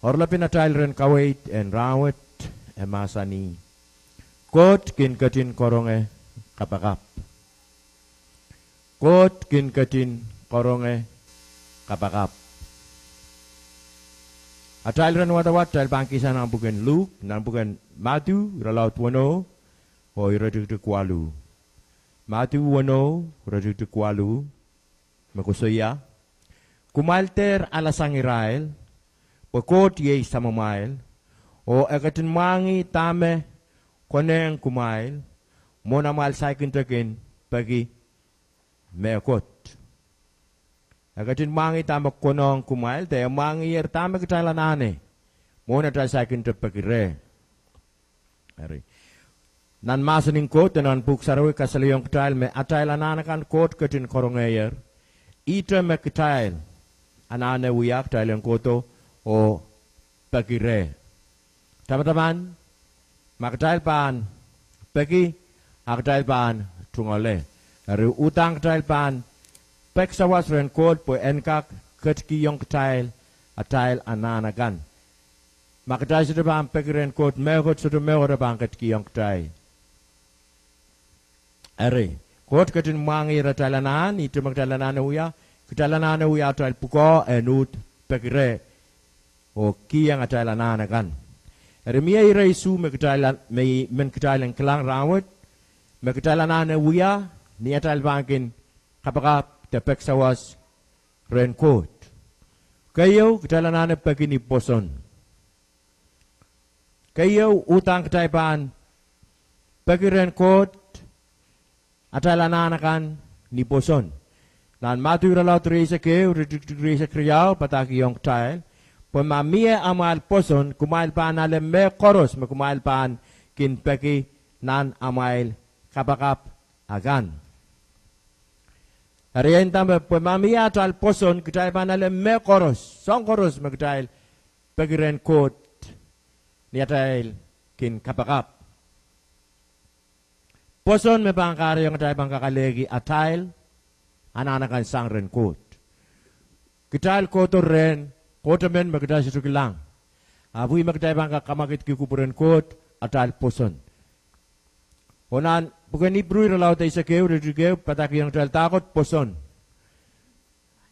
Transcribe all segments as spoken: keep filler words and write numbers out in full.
Oaralap en atail iren kaweid en rahnwet e mahsanih: Koht kin ketin karonge kapakap. Koht kin ketin karonge kapakap. Atail iren wadawad atail pahn kihsang nan pwuken Luk, nan pwuken Madiu, irelaud weneu oh iretikitik waluh. Madiu weneu, iretikitik waluh, me koasoia: Kumwail dehr alasang irail, pwe Koht iei Samamwail, oh e ketin mwahngih dahme konehng kumwail, mwohn amwail saikinte kin peki mehkot. E ketin mwahngih dahme konehng kumwail, de e mwahngiher dahme kitail anahne, mwohn atail saikinte peki reh. Nan mahsen en Koht de nan Pwuhk Sarawi kasalehiong kitail me atail anahn akan Koht ketin karongehier, ihte me kitail anahne wia, kitail en kohdo oh peki reh. Tamataman, ma kitail pahn peki, a kitail pahn tungoale. Eri uhdahn kitail pahn peki sawas rehn Koht pwe en kak ketikihong kitail atail anahn akan. Ma kitail sohte pahn peki rehn Koht, mehkot sohte mehkot e pahn ketikihong kitail. Eri, Koht ketin mwahngiher atail anahn, ihte me kitail anahne wia, kitail anahne wia atail pwukoa en uhd peki reh oh kihong atail anahn akan. Eri mie ire isuh me kitail, me, men kitail en kilang rahnwet me kitail anahne wia ni atail pahn kin kapakap de peki sawas rehn Koht. Keieu, kitail anahne peki ni pwoson. Keieu, uhdahn kitail pahn peki rehn Koht atail anahn akan ni pwoson. Nan Madiu irelaud rieisek ehu, iretikitik rieisek riau padahkihong kitail, pwe ma mie amwail pwoson, kumwail pahn ale mehkoaros me kumwail pahn kin peki nan amwail kapakap akan. Eri e nda me pwe ma mie atail pwoson, kitail pahn ale mehkoaros, soahng koaros me kitail peki rehn Koht ni atail kin kapakap. Pwoson me pahn kahrehiong atail pahn kak alehki atail anahn akan sang rehn Koht. Kitail kohdo rehn Koht emen me kitail sohte kilang. Ahpw ih me kitail pahn kak kamwakidki kupwuren Koht, atail pwoson. Oh nan pwuken Ipru irelaud eisek ehu, iretikitik ehu padahkihong kitail dahkot pwoson.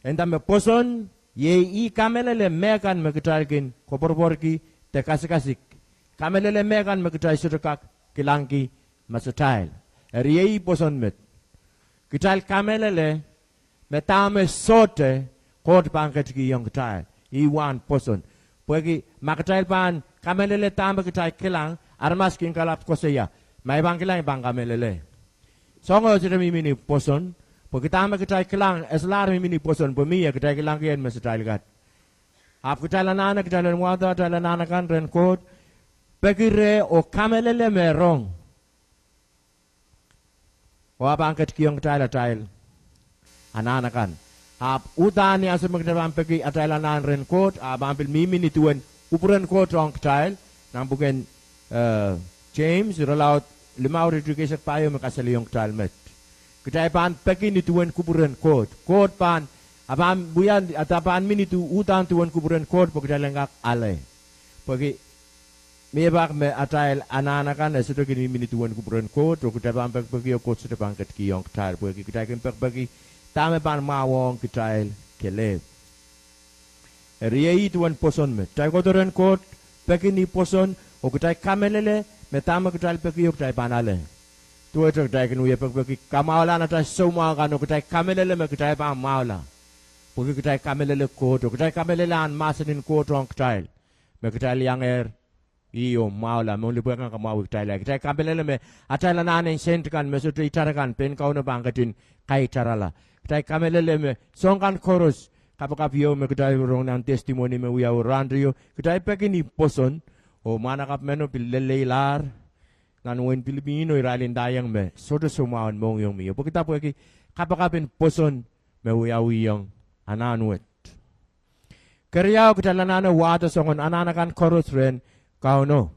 E nda me pwoson iei ih kamehlele mehkan me kitail kin koapworopworki de kasikasik. Kamehlele mehkan me kitail sohte kak kilangki masatail. Eri iei pwoson met. Kitail kamehlele me dahme sohte, Koht pahn ketikihong kitail. Ih wahn pwoson. Pwehki ma kitail pahn kamehlele dahme kitail kilang, aramas kin kalapw koasoia, ma I pahn kilang I pahn kamehlele. Soangen sohte mihmi ni pwoson, pwehki dahme kitail kilang e solahr mihmi ni pwoson, pwe mie kitail kilangki en masatail kat. Ahpw kitail anahne, kitail en wahdo atail anahn akan rehn Koht, peki reh oh kamehlele me rong, oh e pahn ketikihong kitail atail anahn akan. Ahpw uhdahn ni ansou me kitail pahn peki atail anahn rehn Koht, e pahn pil mihmi ni duwen kupwuren Koht ong kitail, nan pwuken, eh, James irelaud limau, iretikitik eisek pahieu me kasalehiong kitail met. Kitail pahn peki ni duwen kupwuren Koht. Koht pahn, e pahn wia, e pahn mi ni du-, uhdahn duwen kupwuren Koht pwe kitail en kak ale. Pwehki mie pak me atail anahn akan e sohte kin mihmi ni duwen kupwuren Koht, oh kitail pahn pekipeki oh Koht sohte pahn ketikihong kitail, pwehki kitail kin pekipeki dahme pahn mwahuwong kitail kelehpw. Eri iei duwen pwoson met. Kitail kohdo rehn Koht, peki ni pwoson, oh kitail kamehlele me dahme kitail peki oh kitail pahn ale. Duwehte kitail kin wie pekipeki kamwahulahn atail soumwahu kan oh kitail kamehlele me kitail pahn mwahula. Pwehki kitail kamehlele Koht oh kitail kamehlele ahn mahsen en Koht ong kitail, me kitail iangehr ih oh mwahula, me lipwe kan kamwahwih kitail. Kitail kamehlele me atail anahn en sent kan me sohte itar akan, pein Kauno pahn ketin kaitarala. Kitail kamehlele me soahng kan koaros, kapakap ieu me kitail rong nan testimony me wiawi rahnteio, kitail peki ni pwoson, oh mwahnakapw meno pil lelleilahr nan wehin Pilipino, irail ndaiong me sohte soumwahu en mohngiong mie. Pwehki dah? Pwehki kapakap en pwoson me wiawiong anahn wet. Keriau, kitail anahne wahdo soangen anahn akan koaros rehn Kauno.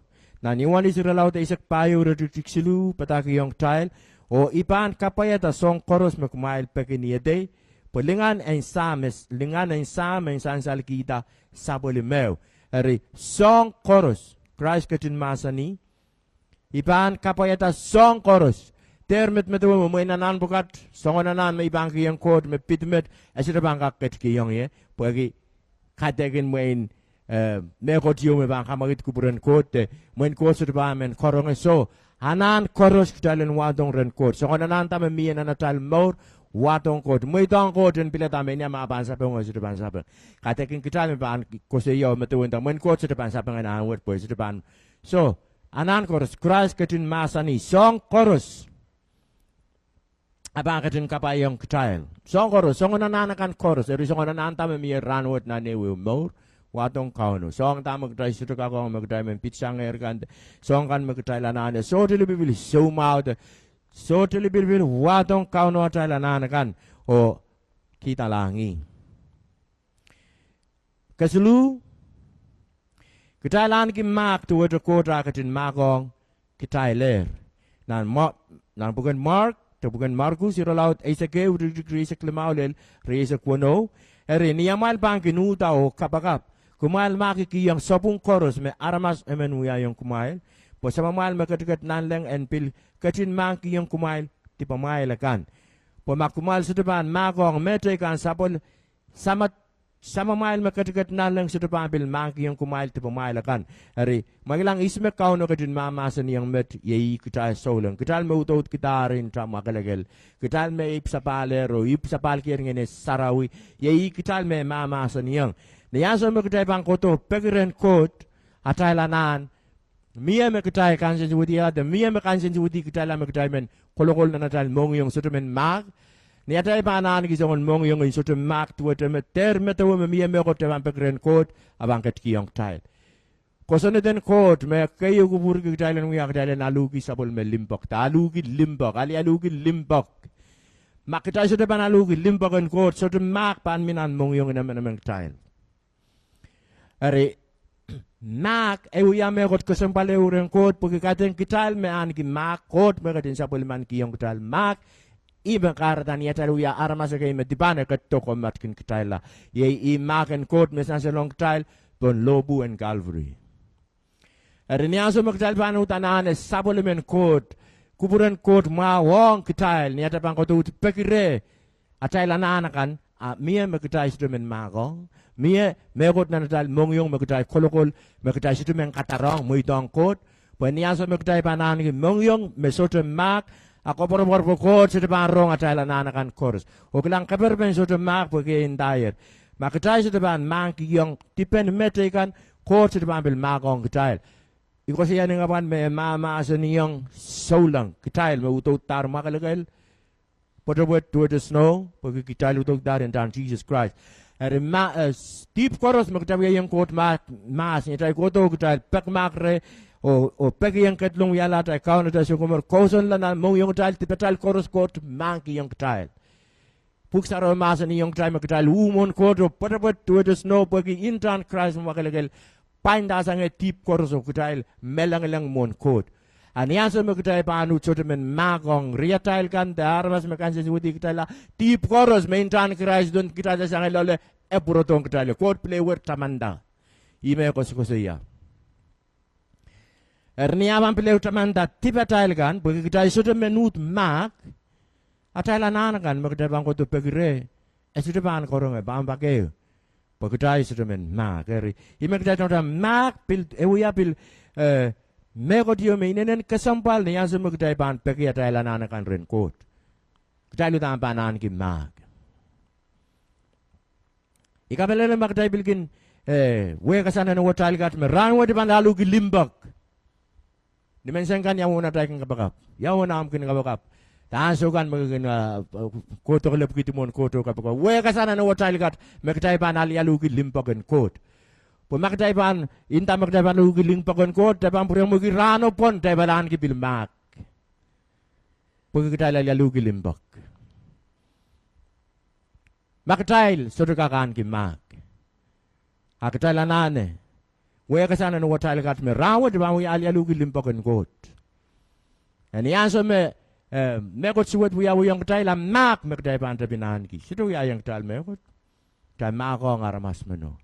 Nan Iohanes irelaud eisek pahieu, iretikitik siluh padahkihong kitail, oh I pahn kapwaiada soahng koaros me kumwail peki ni edei, pwe lingan en Sahm, lingan en Sahm en sansalkihda sapwellimeo. Eri soahng koaros, Krais ketin mahsanih, I pahn kapwaiada soahng koaros. Dehr medemedewe me mwein anahn pwukat, soangen anahn me I pahn kihong Koht me pid met, e sohte pahn kak ketikihong ie, pwehki kaidehkin mwein, eh, mehkot ieu me pahn kamwakid kupwuren Koht, de mwein Koht sohte pahn men karonge. Soh, anahn koaros kitail en wahdohng rehn Koht. Soangen anahn da me mie nan atail mour, wahdohng Koht. Mweidohng Koht en pilada me ni ma pahn sapeng oh sohte pahn sapeng. Kaidehkin kitail me pahn koasoia oh medewe nda mwein Koht sohte pahn sapeng anahn wet pwe sohte pahn. Soh, anahn koaros, Krais ketin mahsanih, soahng koaros e pahn ketin kapwaiong kitail. Soahng koaros, soangen anahn akan koaros, eri soangen anahn da me mie rahnwet nan ehuehu mour, wahdohng Kauno. Soahng da me kitail sohte kak ong me kitail men pitsang ehr kan, soahng kan me kitail anahne sohte lipilipil soumwahu de, sohte lipilipil wahdohng Kauno atail anahn akan, oh kihda lahng ih. Kesiluh, kitail ahneki mahk duwehte Koht ah ketin mahkohng kitailehr. Nan Ma-, nan pwuken Mark, de pwuken Markus, irelaud eisek ehu, iretikitik rieisek limau lel rieisek weneu, eri ni amwail pahn kin uhda oh kapakap, kumwail mahkikihong sapwung koaros me aramas emen wiahiong kumwail, pwe Samamwail me ketiket nanleng en pil ketin mahkikihong kumwail dipamwail akan. Pwe ma kumwail sohte pahn mahkohng mehteikan, sapwel-, Sama-, Samamwail me ketiket nanleng sohte pahn pil mahkikihong kumwail dipamwail akan. Eri, ma kilang ihs me Kauno ketin mahmahsanihong met, iei ih kitail souleng. Kitail me udoudkidahr ntah mwakelekel. Kitail me ipwsapahl ehr oh ipwsapahlkier Ngehn Sarawi, iei ih kitail me mahmahsanihong. Ni ansou me kitail pahn kohdo peki rehn Koht atail anahn, mie me kitail kansensuwedihla de mie me kansensuwedi kitail ah me kitail men kolokol nan atail mohngiong sohte men mahk. Ni atail pahn ahneki soangen mohngiong en sohte mahk duwehte me dehr medewe me mie mehkot kitail pahn peki rehn Koht, e pahn ketikihong kitail. Kosonned en Koht me keieu kupwurki kitail en wia, kitail en aluhki sapwellime limpoak, de aluhki limpoak, alialuhki limpoak. Ma kitail sohte pahn aluhki limpoak en Koht, sohte mahk pahn mi nan mohngiong en emenemen kitail. Eri, mahk e wia mehkot kesempwal ehu rehn Koht, pwehki kaidehn kitail me ahneki mahk, Koht me ketin sapwellimanikihong kitail mahk. Ih me kahrehda ni atail wia aramas ekei me dipan, e ketido komatkin kitailla. Iei ih mahk en Koht me sansalong kitail pohn lohpwu en Calvary. Eri ni ansou me kitail pahn uhd anahne sapwellimen Koht, kupwuren Koht mwahu ong kitail, ni atail pahn kohdo uhd peki reh atail anahn akan, a mie me kitail sohte men mahkohng, mie mehkot nan atail mohngiong me kitail kolokol, me kitail sohte men kadarohng, mweidohng Koht. Pwe ni ansou me kitail pahn ahneki mohngiong me sohte mahk, a koapworopwor pwe Koht sohte pahn rong atail anahn akan koaros. Oh kilang, keper pen sohte mahk pwehki e ndaier. Ma kitail sohte pahn mahkikihong dipen mehteikan, Koht sohte pahn pil mahkohng kitail. I koasoia ni kapwan me mahmahsanihong souleng, kitail me udoudahr mwakelekel, pwetepwet duwehte snow, pwehki kitail udoudahr ntahn Sises Krais. Eri ma, eh, s-, dihp koaros me kitail wiahiong Koht ma-, mahs, ni atail kohdo kitail pek mahk reh, oh, oh peki en ketilong wiahla atail Kaun, atail Sounkomour, kousoanla nan mohngiong kitail, dipatail koaros Koht mahkikihong kitail. Pwuhk Sarawi mahsanihong kitail me kitail uh mwohn Koht oh pwetepwet duwehte snow pwehki ntahn Krais me mwakelekel pwainda sang dihp koaros oh kitail me lengileng mwohn Koht. A ni ansou me kitail pahn uhd sohte men mahkohng riatail kan de aramas me kansensuwedi kitailla, dihp koaros me ntahn Krais dohng kitail sang loale, e pwurodohng kitail. Koht pil ewer tamanda. Ih me koasokoasoia. Eri ni ah pahn pil ehu tamanda dipatail kan, pwehki kitail sohte men uhd mahk, atail anahn akan me kitail pahn kohdo peki reh, e sohte pahn karonge, pahn pak ehu, pwe kitail sohte men mahk. Eri, ih me kitail tamanda mahk pil, e wia pil, eh, mehkot ieu me inenen kesempwal ni ansou me kitail pahn peki atail anahn akan rehn Koht. Kitail uhdahn pahn ahneki mahk. I kamehlele ma kitail pil kin, eh, wehkasang nan watail kat me rahnwet I pahn aluhki limpoak. Ni menseng kan, ia uwen atail kin kapakap? Ia uwen ahmw kin kapakap? De ansou kan me ke kin, ah, kohdo lepwidi mwohn Koht oh kapakap, wehkasang nan watail kat me kitail pahn alialuhki limpoak en Koht. Pwe ma kitail pahn, nda me kitail pahn aluhki limpoak en Koht, kitail pahn pwurehng mwekid rahno pwon, kitail pahn ahneki pil mahk. Pwehki kitail alialuhki limpoak. Ma kitail sohte kak ahneki mahk, a kitail anahne wehkasang nan watail kat me rahnwet I pahn wia alialuhki limpoak en Koht. Eri ni ansou me, eh, mehkot suwed wiawihong kitail, a mahk me kitail pahn tepin ahneki. Sohte wiahiong kitail mehkot. Kitail mahkohng aramas meno.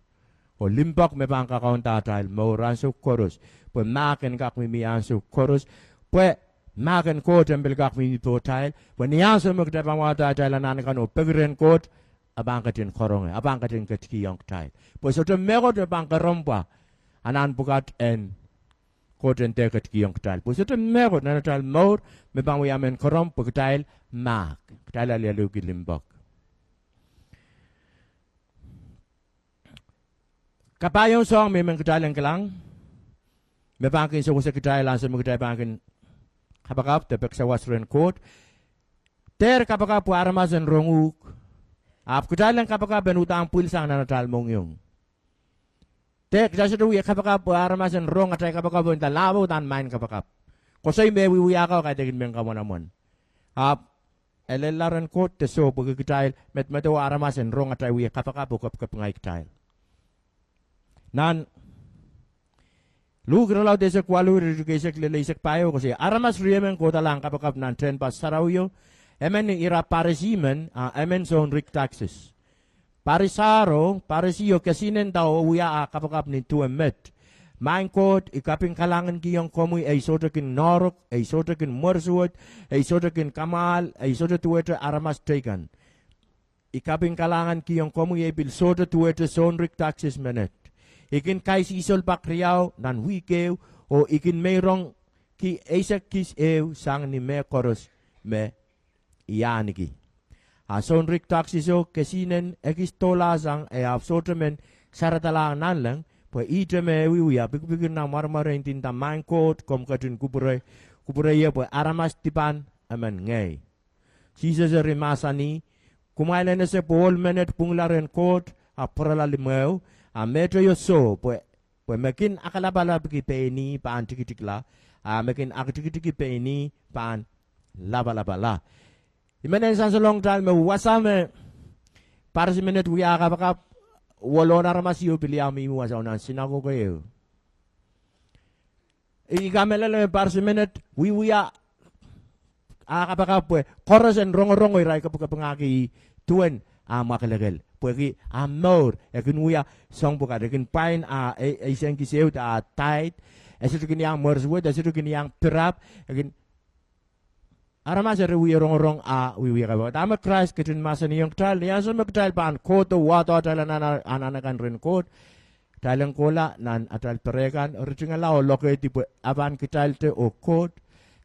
Oh limpoak me pahn kakaunda atail mour ansou koaros. Pwe mahk en kak mihmi ansou koaros. Pwe mahk en Koht en pil kak mihmi pohtail. Pwe ni ansou me kitail pahn wahda atail anahn akan oh peki rehn Koht, e pahn ketin karonge, e pahn ketin ketikihong kitail. Pwe sohte mehkot me pahn kerempwa anahn pwukat en Koht en dehr ketikihong kitail. Pwe sohte mehkot nan atail mour me pahn wia mehn kerempw pwe kitail mahk, kitail alialuhki limpoak. Kapaiong soahng me I men kitail en kilang me pahn kin sewese kitail ansou me kitail pahn kin kapakap de peki sawas rehn Koht. Dehr kapakap pwe aramas en rong uhk. Ahpw kitail en kapakap en uhdahn pwilsang nan atail mohngiong. Dehr, kitail sohte wie kapakap pwe aramas en rong atail kapakap oh nda, "Lahpo, udahn maing kapakap." Koasoi me wiewia ko, kaidehkin mehn kamwanamwan. Ahpw e lella rehn Koht de soh pwehki kitail medemedewe aramas en rong atail wie kapakap oh kepikepinga kitail. Nan Luk irelaud eisek waluh, iretikitik eisek lel, eisek pahieu koasoia, aramas riemen kohdahla en kapakap nan tehnpas sarawio. Emen ira Parisi men, a emen soun rik taksis. Parisaro, Parisio kesihnen ndao wia ah kapakap ni duwe met: Maing Koht, I kaping kalahngankihong komwi ei sohte kin noahrok, ei sohte kin mwersuwed, ei sohte kin kamwahl, ei sohte duwehte aramas teikan. I kaping kalahngankihong komwi ei pil sohte duwehte soun rik taksis menet. I kin kaisihsol pak riau nan wihk ehu, oh I kin meirongki eisek kis ehu sang ni mehkoaros me I ahniki. A soun rik taksiso kesihnen ekis dohla sang e ahpw sohte men saradalahng nanleng, pwe ihte me e wiewia pikipikir nan mwaremware, ndinda, Maing Koht, komw ketin kupwure, kupwure ie pwe aramas dipan emen ngehi. Sises eri mahsanih, Kumwail en ese pwe ohl menet pwungla rehn Koht ahpw pwurala limwehu, a mehteio soh, pwe, pwe me kin akalapalapki pein ih pahn tikitikla, a me kin aktikitiki pein ih pahn lapalapala. I men en sansalong kitail me wasa me Parisi menet wia ah kapakap, wohl ohn aramas ieu pil iang mihmi wasao nan sinakoke ehu. I kamehlele me Parisi menet wiewia ah kapakap pwe koaros en rongorong irail kepikepingahki ih duwen ah mwakelekel. Pwehki ah mour, e kin wia soang pwukat, e kin pwain ah e, eisek kis ehu de ah tithe, e sohte kin iang mwersuwed, e sohte kin iang pirap, e kin aramas eri wie rongorong ah wiewia kapakap. Dahme Krais ketin mahsanihong kitail? Ni ansou me kitail pahn kohdo wahdo atail anahn, anahn akan rehn Koht, kitail en kohla nan atail pere kan, ritingala oh lokehdi pwe e pahn kitailte oh Koht,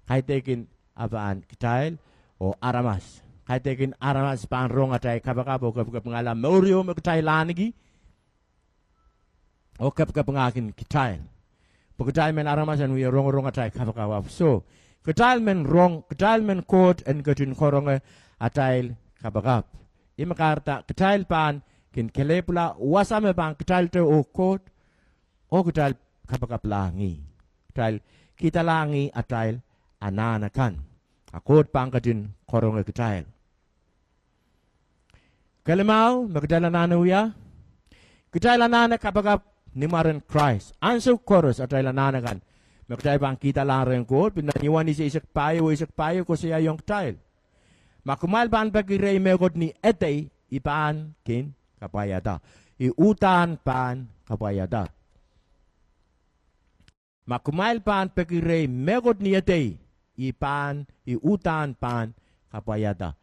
kaidehkin e pahn kitail oh aramas. Kaidehkin aramas pahn rong atail kapakap oh kepikepingala mour ieu me kitail ahniki oh kepikepingahkin kitail. Pwe kitail men aramas en wie rongorong atail kapakap, ahpw soh, kitail men rong, kitail men Koht en ketin karonge atail kapakap. Ih me kahrehda kitail pahn kin kelehpwla wasa me pahn kitailte oh Koht, oh kitail kapakaplahng ih, kitail kihdalahng ih atail anahn akan, a Koht pahn ketin karonge kitail. Kelimau me kitail anahne wia, kitail anahne kapakap ni mwaren Krais. Ansou koaros atail anahn akan me kitail pahn kihdalahng rehn Koht, pil nan Ioanes eisek pahieu, eisek pahieu koasoiaiong kitail, Ma kumwail pahn peki rehi mehkot ni edei, I pahn kin kapwaiada. I uhdahn pahn kapwaiada. Ma kumwail pahn peki rehi mehkot ni edei, I pahn, I uhdahn pahn kapwaiada.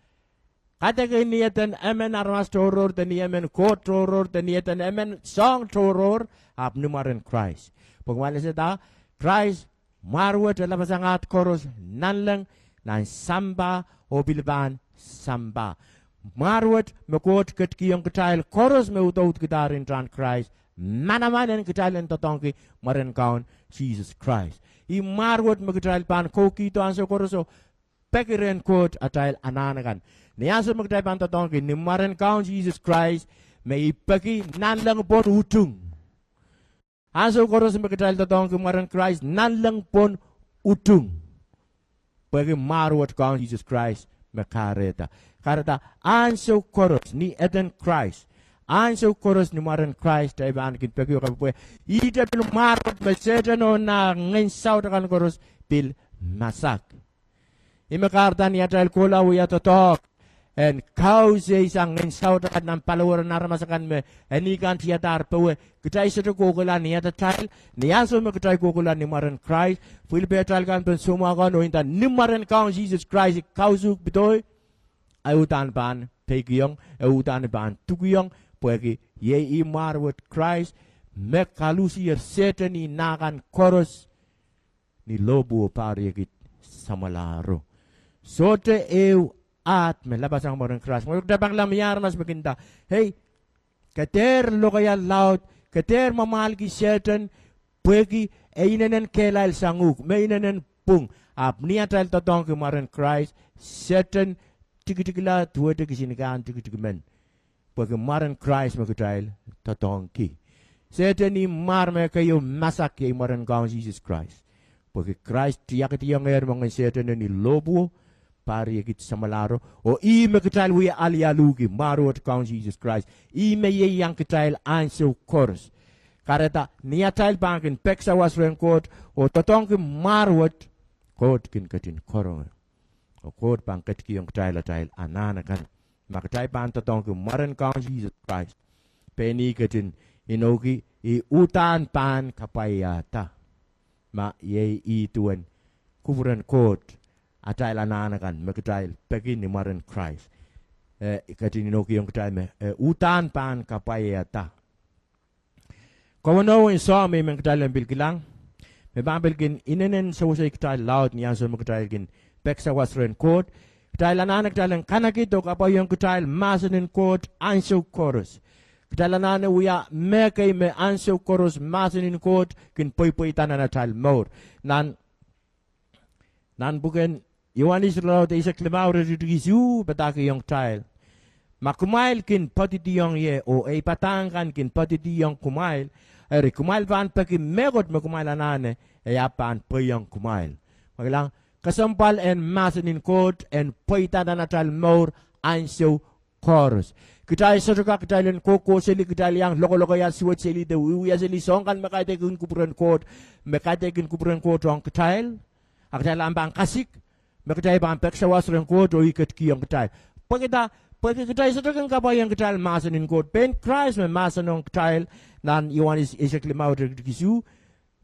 Kaidehkin ni eden emen aramas tohrohr, de ni emen Koht tohrohr, de ni eden emen soahng tohrohr, ahpw ni mwaren Krais. Pwe kumwail esehda, Krais mwahr wet e lapasangahd koaros nanleng, nan sampah, oh pil pahn sampah. Mwahr wet me Koht ketikihong kitail koaros me udoudkidahr ntahn Krais, manaman en kitail en doadoahngki mwaren Kaun Sises Krais. Ih mwahr wet me kitail pahn kohkihdo ansou koaros oh peki rehn Koht atail anahn akan. Ni ansou me kitail pahn doadoahngki ni mwaren Kaun Sises Krais, me I peki nanleng pwon utung. Ansou koaros me kitail doadoahngki mwaren Krais, nanleng pwon utung. Pwehki mwahr wet Kaun Sises Krais me kahrehda. Kahrehda ansou koaros ni eden Krais, ansou koaros ni mwaren Krais kitail pahn kin peki oh kapwaiada. Ihte pil mwahr wet me Sehdan oh nah ngehn saut akan koaros pil masak. Ih me kahrehda ni atail kohla wia doadoahk en kausehsang ngehn saut akan nan paliwar en aramas akan me eni kan tiadahr powe. Kitail sohte kohkohla ni atail, ni ansou me kitail kohkohla ni mwaren Krais, pwil pehtail kan pohn soumwahu kan, oh nda ni mwaren Kaun Sises Krais, I kausuhk pedoi, e uhdahn pahn peikiong, e uhdahn pahn dukiong, pwehki iei ih mwahr wet Krais, me kaluhsier Sehdan oh nah kan koaros ni lohpwuo, pahr riekid samwalahro. Sohte ehu ahd me lapasang mwaren Krais. Mwo kitail pahn kilang mie aramas me kin nda, hei, ke dehr lokaia laud, ke dehr mwamwahlki Sehdan, pwehki e inenen kehlail sang uhk, me inenen pwung. Ahpw ni atail doadoahngki mwaren Krais, Sehdan tikitikla duwehte kisin kahn tikitik men. Pwehki mwaren Krais me kitail doadoahngki. Sehdan ih mwahr me keieu masak, iei mwaren Kaun Sises Krais. Pwehki Krais tiakidiengehr moangen Sehdan ni lohpwuo, pahr riekid samwalahro, oh ih me kitail wie alialuhki, mwahr wet Kaun Sises Krais. Ih me ieiang kitail ansou koaros. Kahrehda ni atail pahn kin peki sawas rehn Koht oh doadoahngki mwahr wet, Koht kin ketin karonge. Oh Koht pahn ketikihong kitail atail anahn akan. Ma kitail pahn doadoahngki mwaren Kaun Sises Krais, pein ih ketin inouki, ih uhdahn pahn kapwaiada. Ma iei ih duwen kupwuren Koht, atail anahn akan me kitail peki ni mwaren Krais, e ketin inoukihong kitail me e uhdahn pahn kapwaiada. Kauno en soahng me I men kitail en pil kilang, me pahn pil kin inenen sewese kitail laud ni ansou me kitail kin peki sawas rehn Koht. Kitail anahne kitail en kanekid oh kapwaiong kitail mahsen en Koht ansou koaros. Kitail anahne wia mehkei me ansou koaros mahsen en Koht kin pweipweida nan atail mour. Nan nan pwuken Iohanes irelaud eisek limau, iretikitik isuh padahkihong kitail, ma kumwail kin poadidiong ie oh ei padahk kan kin poadidiong kumwail, eri kumwail pahn peki mehkot me kumwail anahne, e ahpw pahn pweiong kumwail. Mwekilang, kesempwal en mahsen en Koht en pweida nan atail mour ansou koaros. Kitail sohte kak kitail en kohkohseli, kitail iang lokolokaiah suwed seli de wiewia seli soahng kan me kaidehkin kupwuren Koht, me kaidehkin kupwuren Koht ong kitail, a kitail ahpw pahn kasik me kitail pahn peki sawas rehn Koht oh ih ketikihong kitail. Pwekida? Pwehki kitail sohte kin kapwaiong kitail mahsen en Koht. Pein Krais me mahsanihong kitail nan Iohanes eisek limau, iretikitik isuh,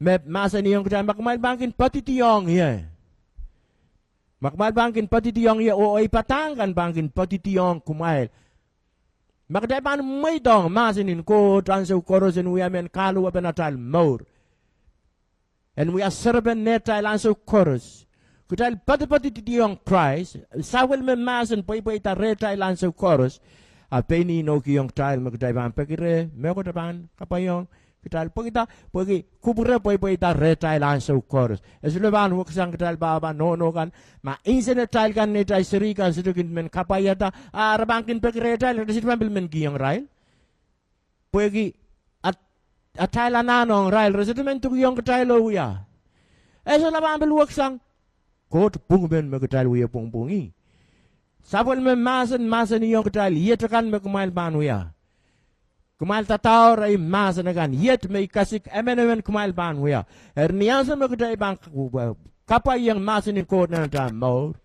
me mahsanihong kitail ma kumwail pahn kin poadidiong ie, ma kumwail pahn kin poadidiong ie oh ei padahk kan pahn kin poadidiong kumwail, ma kitail pahn mweidohng mahsen en Koht ansou koaros en wia mehn kahluwepen atail mour, en wia serepen nehtail ansou koaros, kitail poadipoadidiong Krais, sapwellime mahsen pweipweida rehtail ansou koaros, a pein ih inoukihong kitail me kitail pahn peki reh, mehkot e pahn kapwaiong kitail. Pwekida? Pwehki kupwure pweipweida rehtail ansou koaros. E solahr pahn weksang kitail pahpa nohno kan, ma insenatail kan, nehtail seri kan sohte kin men kapwaiada, a re pahn kin peki rehtail, re sohte pahn pil men kihong irail. Pwehki atail anahn ong irail, re sohte men dukiong kitail oh wia. E solahr pahn pil weksang. Koht pwung men me kitail wie pwongpwongih. Sapwellime mahsen mahsanihong kitail iet akan me kumwail pahn wia. Kumwail dadaur ei mahsen akan, iet me I kasik emenemen kumwail pahn wia. Eri ni ansou me kitail pahn kapwaiong mahsen en Koht nan atail mour,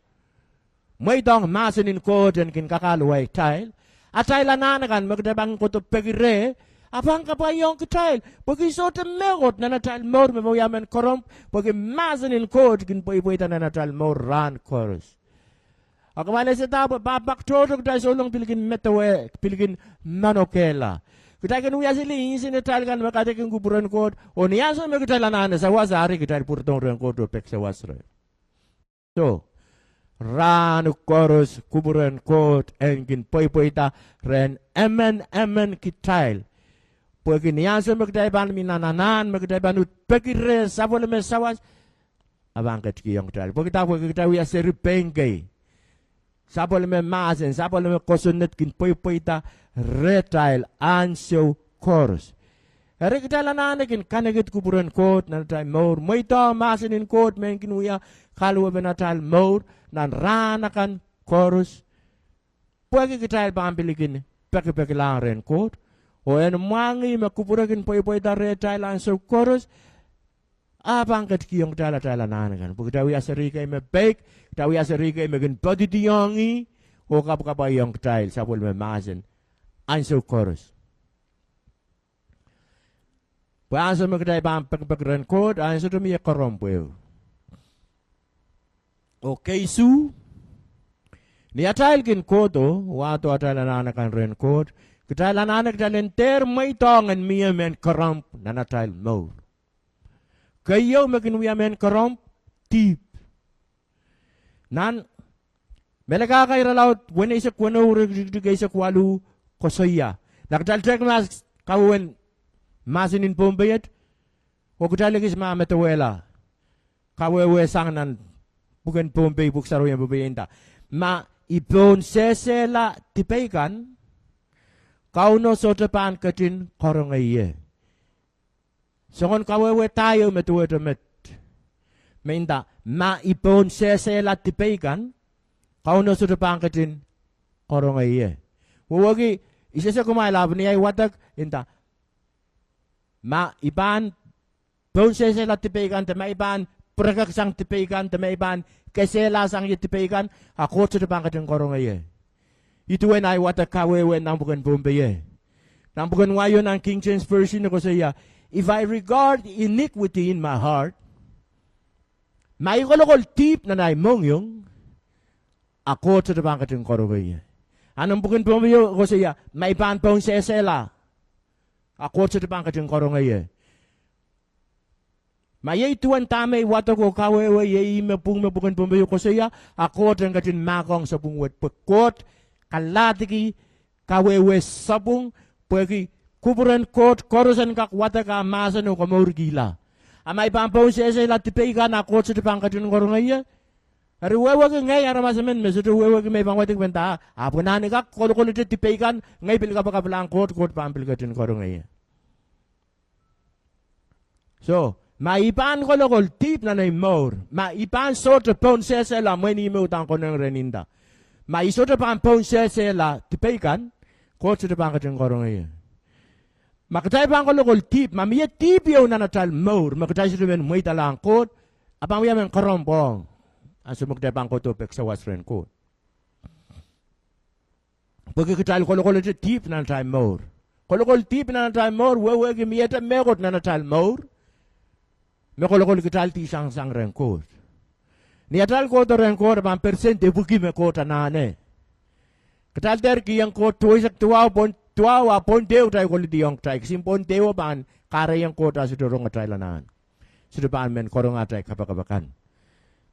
mweidohng mahsen en Koht en kin kakahluwa kitail, atail anahn akan me kitail pahn kohdo peki reh, a pahn kapwaiong kitail. Pwehki sohte mehkot nan atail mour me wia mehn koaros, pwehki mahsen en Koht kin pweipweida nan atail mour rahn koaros. A kumwail esehda pwe pahpa tohto kitail souleng pil kin medewe, pil kin manokehla. Kitail kin wia seli insenatail kan me kaidehkin kupwuren Koht, oh ni ansou me kitail anahne sawas, eri kitail pwurodohng rehn Koht oh peki sawas reh. Soh, rahn koaros kupwuren Koht en kin pweipweida rehn emen emen kitail. Pwehki ni ansou me kitail pahn mi nan anahn me kitail pahn uhd peki reh sapwellime sawas, a pahn ketikihong kitail. Pwekida? Pwehki kitail wia seri pein kei. Sapwellime mahsen, sapwellime kosonned kin pweipweida rehtail ansou koaros. Eri kitail anahne kin kanekid kupwuren Koht nan atail mour, mweidohng mahsen en Koht me kin wia kahluwepen atail mour nan rahn akan koaros, pwehki kitail pahn pil kin pekipekilahng rehn Koht, oh en mwahngih me kupwure kin pweipweida rehtail ansou koaros, a pahn ketikihong kitail atail anahn akan. Pwe kitail wia seri kei me peik, kitail wia seri kei me kin poadidiong ih, oh kapwkapwaiong kitail sapwellime mahsen ansou koaros. Pwe ansou me kitail pahn pekipek rehn Koht, a e sohte mie kerempw ehu. Oh keisuh, ni atail kin kohdo, wahdo atail anahn akan rehn Koht, kitail anahne kitail en dehr mweidohng en mie mehn kerempw nan atail mour. Keieu me kin wia mehn kerempw, dihp. Nan Melkahka irelaud weneisek weneu, iretikitik eisek waluh, koasoia, na kitail tehk mahs kawehwehn mahsen en Pohnpei et, oh kitail ekis mah medewehla kawehwe sang nan pwuken Pohnpei, pwuhk sarawi en Pohnpei e nda, ma I pohnsehsehla dipei kan, Kauno sohte pahn ketin karonge ie. Soangen kawehwe da ieu me duwehte met, me nda, ma I pohnsehsehla dipei kan, Kauno sohte pahn ketin karonge ie. Wehwehki, I sehse kumwail, ahpw ni ahi wadek, nda, ma I pahn pohnsehsehla dipei kan, de ma I pahn pirekek sang dipei kan, de ma I pahn kesehla sang ie dipei kan, a Koht sohte pahn ketin karonge ie. Ih duwen ahi wadek kawehwe nan pwuken Pohnpei e. Nan pwuken wai nan King James Version e koasoia, if I regard iniquity in my heart, ma I kolokol dihp nan ahi mohngiong, a Koht sohte pahn ketin karonge ie. A nan pwuken Pohnpei e koasoia, ma I pahn pohnsehsehla, a Koht sohte pahn ketin karonge ie. Ma iei duwen dahme I wadek oh kawehwe, iei ih me pwung me pwuken Pohnpei e koasoia, a Koht en ketin mahkohng sapwung wet, pwe Koht kalahdiki kawehwe sapwung, pwehki kupwuren Koht koaros en kak wadek ah mahsen oh komourkihla. A ma I pahn pohnsehsehla dipei kan, a Koht sohte pahn ketin karonge ie. Eri wehwehki ngehi aramas emen me sohte wehwehki me I pahn wadek pwe nda, ahpw nan I kak kolokolete dipei kan, ngehi pil kapakapkihlahng Koht, Koht pahn pil ketin karonge ie. Soh, ma I pahn kolokol dihp nan ei mour, ma I pahn sohte pohnsehsehla, mwein ih me udahn konehng rehn nda, ma I sohte pahn pohnsehsehla dipei kan, Koht sohte pahn ketin karonge ie. Ma kitail pahn kolokol dihp, ma mie dihp ieu nan atail mour me kitail sohte men mweidalahng Koht, a pahn wia mehn kerempw ong ansou me kitail pahn kohdo peki sawas rehn Koht. Pwehki kitail kolokolete dihp nan atail mour. Kolokol dihp nan atail mour, wehwehki miehte mehkot nan atail mour me kolokol kitail dihsang sang rehn Koht. Ni atail kohdo rehn Koht, a pahn persent epwiki me Koht anahne. Kitail dehr kihong Koht duweisek duwau, pwon duwau, a pwon ehu kitail kolediong kitail, kisin pwon ehu pahn kahrehiong Koht a sohte rong atail anahn, sohte pahn men karonge atail kapakap akan.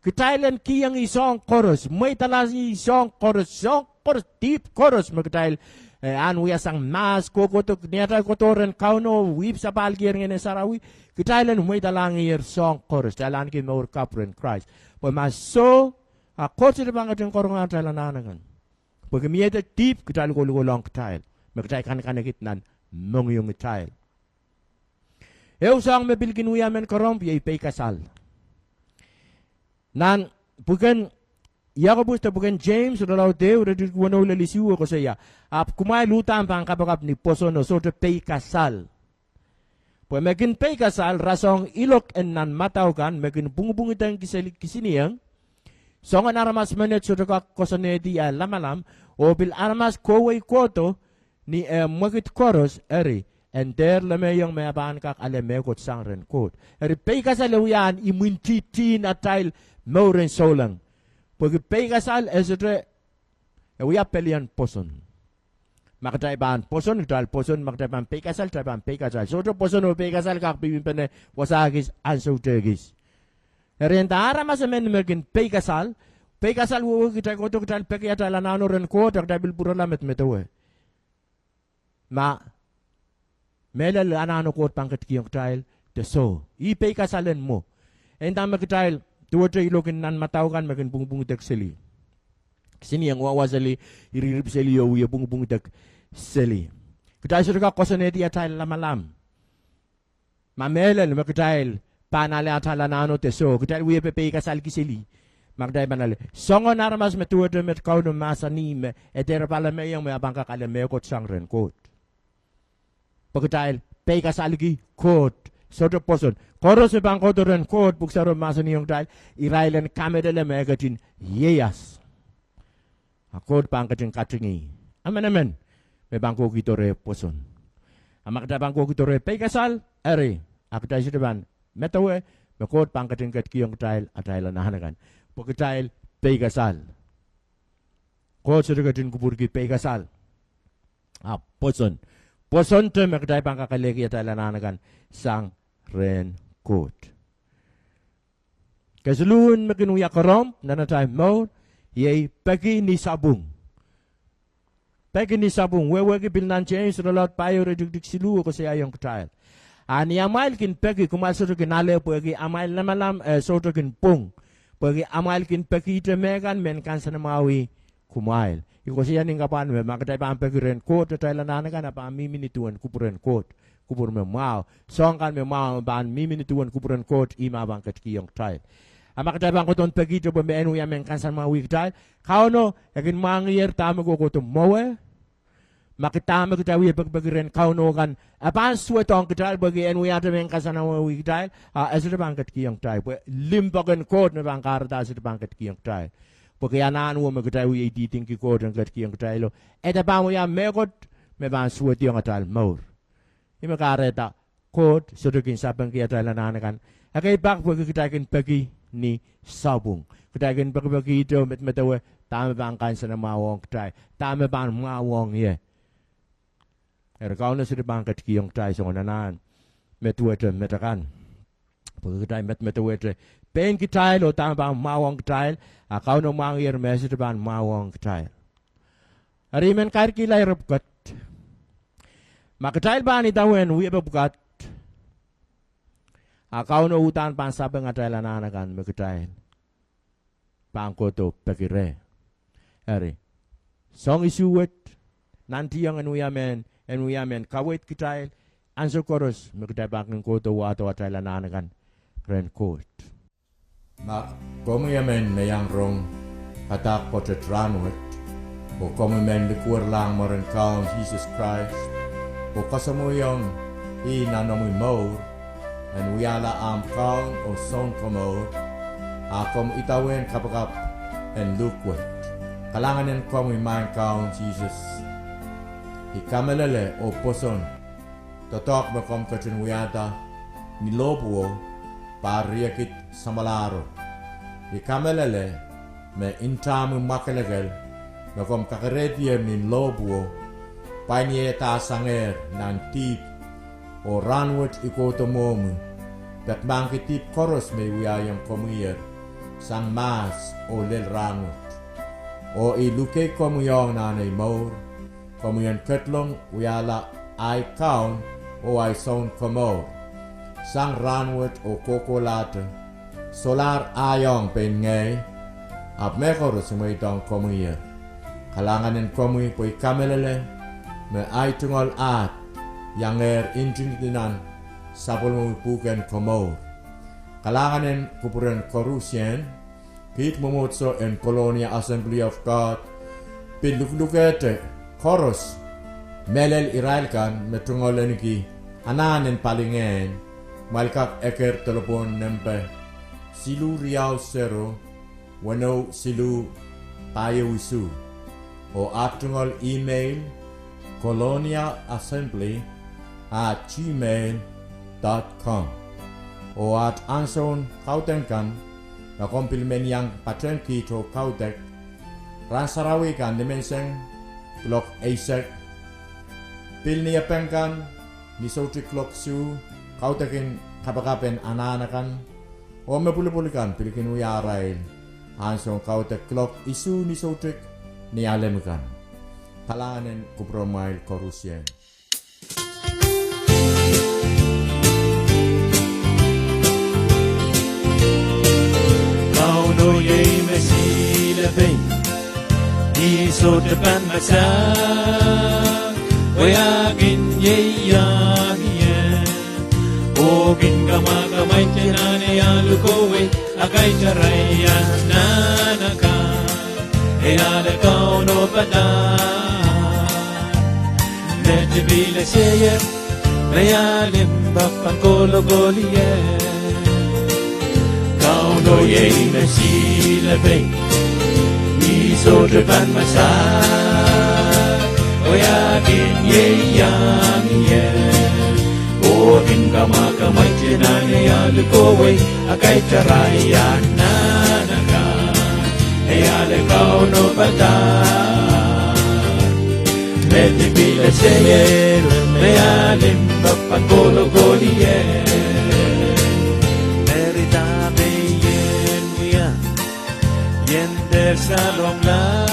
Kitail en kihong ih soahng koaros, mweidalahng ih soahng koaros, soahng koaros, dihp koaros me kitail, eh, ahn wia sang mahs, kohkohdo, ni atail kohdo rehn Kauno, wihpw sapahlkier Ngehn Sarawi, kitail en mweidalahng ihr soahng koaros, kitail ahneki mour kapw rehn Krais. Pwe ma soh, a Koht sohte pahn ketin karonge atail anahn akan. Pwehki miehte dihp kitail kolokolohng kitail, me kitail kanekane kid nan mohngiong kitail. Ehu soahng me pil kin wia mehn kerempw iei peikasal. Nan pwuken Iakobus de pwuken James, irelaud ehu, iretikitik weneu lel isuh e koasoia, ahpw kumwail uhdahn pahn kapakap ni pwoson oh sohte peikasal. Pwe me kin peikasal, rasehng ilok en nan madau kan, me kin pwungipwungidengki seli kisinieng, soangen aramas menet sohte kak koasoanehdi eh lamalam, oh pil aramas kohwei kohdo ni eh mwekid koaros, eri, en dehr lemehiong me e pahn kak ale mehkot sang rehn Koht. Eri peikasal e wia ahn imwintihtihn atail mour en souleng. Pwehki peikasal e sohte, e wia pelien pwoson. Ma kitail pahn pwoson, kitail pwoson, ma kitail pahn peikasal, kitail pahn peikasal. Sohte pwoson oh peikasal kak pipinpene wasa kis, ansou tehkis. Eri nda aramas emen me kin peikasal, peikasal wehwehki kitail kohdo kitail peki atail anahno rehn Koht, a kitail pil pwurala medemedewe ma mehlel anahne Koht pahn ketikihong kitail de soh. Ih peikasal en mwo. E nda me kitail duwehte ilok en nan madau kan me kin pwungipwungidek seli. Kisinieng wahwa seli, iriripw seli oh wie pwungipwungidek seli. Kitail sohte kak koasoanehdi atail lamalam ma mehlel me kitail pahn ale atail anahno de soh, kitail wie pepeikasalki seli. Ma kitail pahn ale, soangen aramas me duwehte met Kauno mahsanih me e dehr pahn lemehiong me e pahn kak ale mehkot sang rehn Koht. Pwe kitail peikasalki Koht, sohte pwoson. Koaros me pahn kohdo rehn Koht, Pwuhk Sarawio mahsanihong kitail, irail en kamehlele me e ketin ieias. A Koht pahn ketin katingih emenemen me pahn kohkihdo reh pwoson. A ma kitail pahn kohkihdo reh peikasal, eri, a kitail sohte pahn medewe me Koht pahn ketin ketikihong kitail atail anahn akan, pwe kitail peikasal. Koht sohte ketin kupwurki peikasal. Ahpw pwoson, pwosonte me kitail pahn kakalehki atail anahn akan sang rehn Koht. Kesiluhn me kin wia koarohng nan atail mour, iei peki ni sapwung. Peki ni sapwung, wehwehki pil nan Seims irelaud pahieu, iretikitik siluh, e koasoiaiong kitail: A ni amwail kin peki, kumwail sohte kin ale, pwehki amwail lamalam e sohte kin pwung, pwehki amwail kin pekihte mehkan men kansenamwahwih kumwail. I koasoia ni kapwunod me ma kitail pahn peki rehn Koht atail anahn akan, a pahn mihmi ni duwen kupwuren Koht, kupwur me mwahu. Soahng kan me mwahu me pahn mihmi ni duwen kupwuren Koht, ih me pahn ketikihong kitail. A ma kitail pahn kohdohn pekihte pwe en wia mehn kansenamwahwih kitail, Kauno e kin mwahngiher dahme kohkohdo mwowe. Ma kitail, dahme kitail wie pekipeki rehn Kauno kan, e pahn suwedohng kitail pwehki en wiahte mehn kansenamwahwih kitail, a e sohte pahn ketikihong kitail, pwe limpoak en Koht me pahn kahrehda e sohte pahn ketikihong kitail. Pwehki anahn wo me kitail wie ididingki Koht en ketikihong kitailo, e de pahn wia mehkot me pahn suwediong atail mour. Ih me kahrehda Koht sohte kin sapengki atail anahn akan. Ekei pak pwehki kitail kin peki ni sapwung. Kitail kin pekipekihte oh medemedewe dahme pahn kansenamwahuwohng kitail, dahme pahn mwahuwohng ie. Eri Kauno sohte pahn ketikihong kitail soangen anahn me duwehte met akan, pwehki kitail medemedewehte pein kitail oh dahme pahn mwahuwohng kitail, a Kauno mwahngiher me e sohte pahn mwahuwohng kitail. Eri I men kairkihla ire pwukat. Ma kitail pahn idawehn wiepe pwukat, a Kauno uhdahn pahn sapeng atail anahn akan me kitail pahn kohdo peki reh. Eri, soahng isuh wet, nantihong en wia mehn, en wia mehn kaweid kitail ansou koaros me kitail pahn kin kohdo wahdo atail anahn akan rehn Koht. Ma komwi emen me iang rong padahk pwoatet rahnwet, oh komwi men likwerlahng mwaren Kaun Sises Krais, oh kasamwoiong ih nan omwi mour en wiahla ahmw Kaun oh Sounkomour, a komw idawehn kapakap en luhk wet, kalahngan en komwi Maing Kaun Sises. I kamehlele oh pwoson doadoahk me komw ketin wiahda ni lohpwuo, pahr riekid samwalahro. I kamehlele me ntahmwi mwakelekel me komw kakerehdi ni lohpwuo, pwain ie dahsangehr nan dihp, oh rahnwet I kohdo mwohmwi, peki mahkki dihp koaros me I wiahiong komwiher sang mahs oh lel rahnwet. Oh I luhkei komwi ong nan ei mour, komwi en ketlong wiahla ahi Kaun oh ahi Sounkomour sang rahnwet oh kohkohlahte. Solahr ahi ong pein ngehi, ahpw mehkoaros I mweidohng komwiher. Kalahngan en komwi pwe I kamehlele me ahi tungoal ahd iangehr ntingdi nan sapwellimomwi pwuhken komour. Kalahngan en kupwuren koarusie. Kiht mwomwohdiso en Colonia Assembly of God pil luhlukehte koaros, mehlel irail kan me tungoal ahneki anahn en palingehn, kumwail kak eker delepwohn nempe siluh riau sero, weneu siluh, pahieu isuh. Oh aht tungoal email, colonia assembly at gmail dot com. Oh aht ansoun kaudok kan, ma komw pil men iang patehng kiht oh kaudok, rahn sarawi kan nimenseng kuloak eisek, pil ni epeng kan ni soutik kuloak isuh, kaudokin kapakap en anahn akan, oh me pwulopwul kan pil kin wia arail ansoun kaudok kuloak isuh ni soutik ni alem kan. Kalahngan en kupwuramwail koarusie. Kauno iei me silepein, I sohte pahn masak, pwe a kin ieiang ie, oh kin kamwakamwaite nan ei aluhko wei, a kaidehk arail anahn akan, e ale Kauno padahk me tipil eseier, me a limpoak pahn kolokol ie. Kauno iei me silepein, I Sohte pahn masak, pwe e kin ieiang ie. Oh kin kamwakamwaite nan ei aluhkowei, a kaidehk arail anahn akan, ei ale Kauno padahk. Met I pil ese mehlel me e limpoak pahn kolokol ie. Eri dahme I en wia? I en dehr salongala,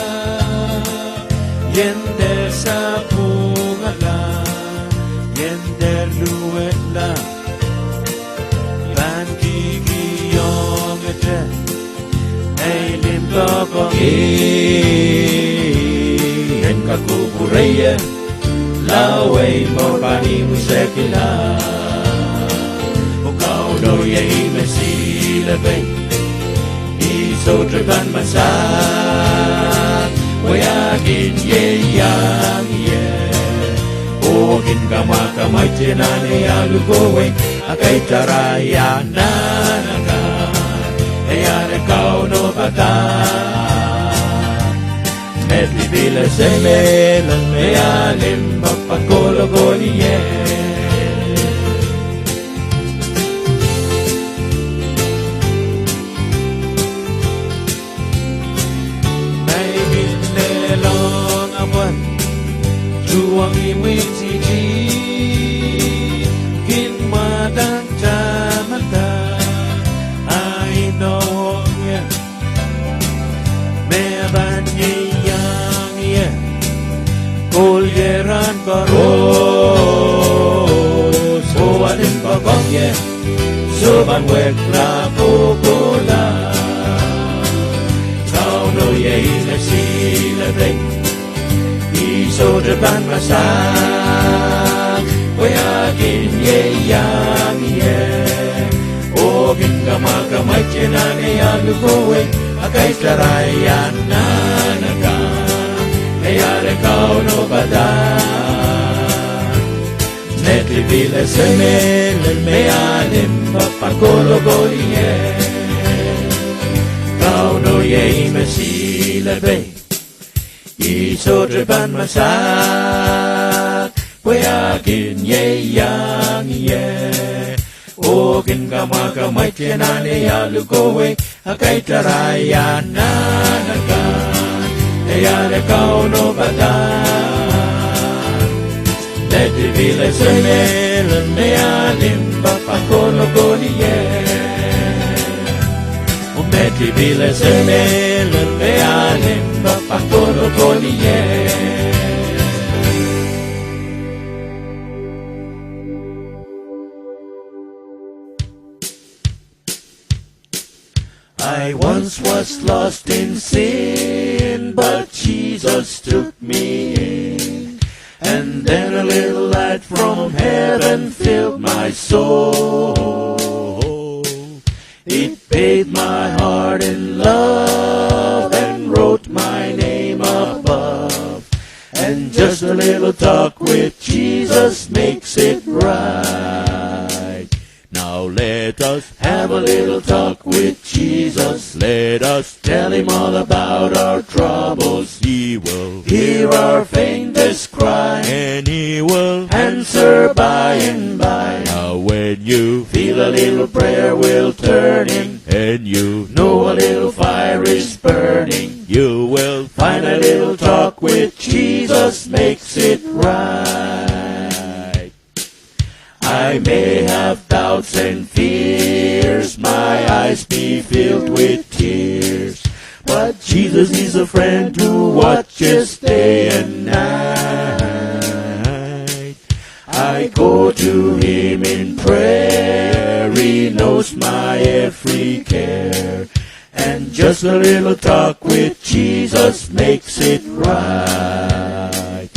I en dehr sapwungala, I en dehr luwetala, pahn kihkihong ete ei limpoak ong ie. I en kak kupwure ie, lao ei mour pahn imwisekla. Oh Kauno iei me silepe, I sohte pahn masak, pwe e kin ieiang ie. Oh kin kamwakamwaite nan ei aluhkowei, a kaidehk arail anahn akan, ei ale Kauno padahk. Met I pil ese mehlel me e limpoak pahn kolokol ie. Ma I pil lelohng apwal, tuhwong imwintihti, kin mwadang tamanda, a I inouong ie me e pahn ieiang ie. Koul ie rahn koaros, oh a limpoak ong ie, soh pahn wekla kohkohla. Kauno iei me silepe, I sohte pahn masak, pwe e kin ieiang ie. Oh kin kamwakamwaite nan ei aluhkowei, a kaidehk arail anahn akan, ei ale Kauno padahk. Met I pil ese mehlel me e limpoak pahn kolokol ie. Kauno iei me silepe, I sohte pahn masak, pwe e kin ieiang ie. Oh kin kamwakamwaite nan ei aluhkowei, a kaidehk arail anahn akan, ei ale Kauno padahk. Met I pil ese mehlel me e limpoak pahn kolokol ie. Oh met I pil ese mehlel me e limpoak pahn kolokol ie. I once was lost in sin, but Jesus took me in. And then a little light from heaven filled my soul. It bathed my heart in love and wrote my name above. And just a little talk with Jesus makes it right. Now let us have a little talk with Jesus. Let us tell him all about our troubles. He will hear our faintest cry, and he will answer by and by. Now when you feel a little prayer wheel turning, and you know a little fire is burning, you will find a little talk with Jesus makes it right. I may have doubts and fears, my eyes be filled with tears, but Jesus is a friend who watches day and night. I go to him in prayer, he knows my every care. And just a little talk with Jesus makes it right.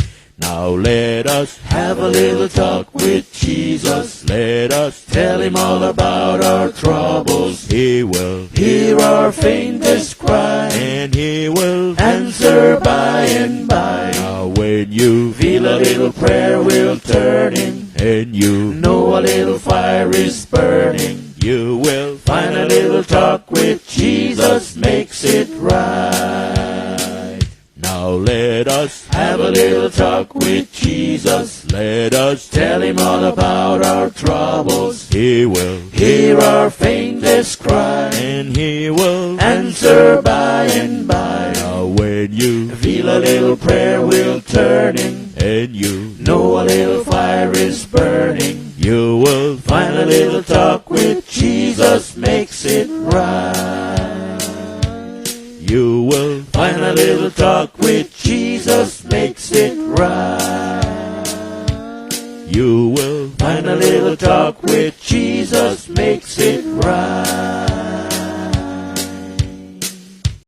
Now let us have a little talk with Jesus. Let us tell him all about our troubles. He will hear our faintest cry, and he will answer by and by. Now when you feel a little prayer wheel turning, and you know a little fire is burning, you will find a little talk with Jesus makes it right. Let us have a little talk with Jesus. Let us tell him all about our troubles. He will hear our faintest cry, and he will answer by and by. Now when you feel a little prayer wheel turning, and you know a little fire is burning, you will find a little talk with Jesus makes it right. You will find a little talk with Jesus makes it right. You will find a little talk with Jesus makes it right.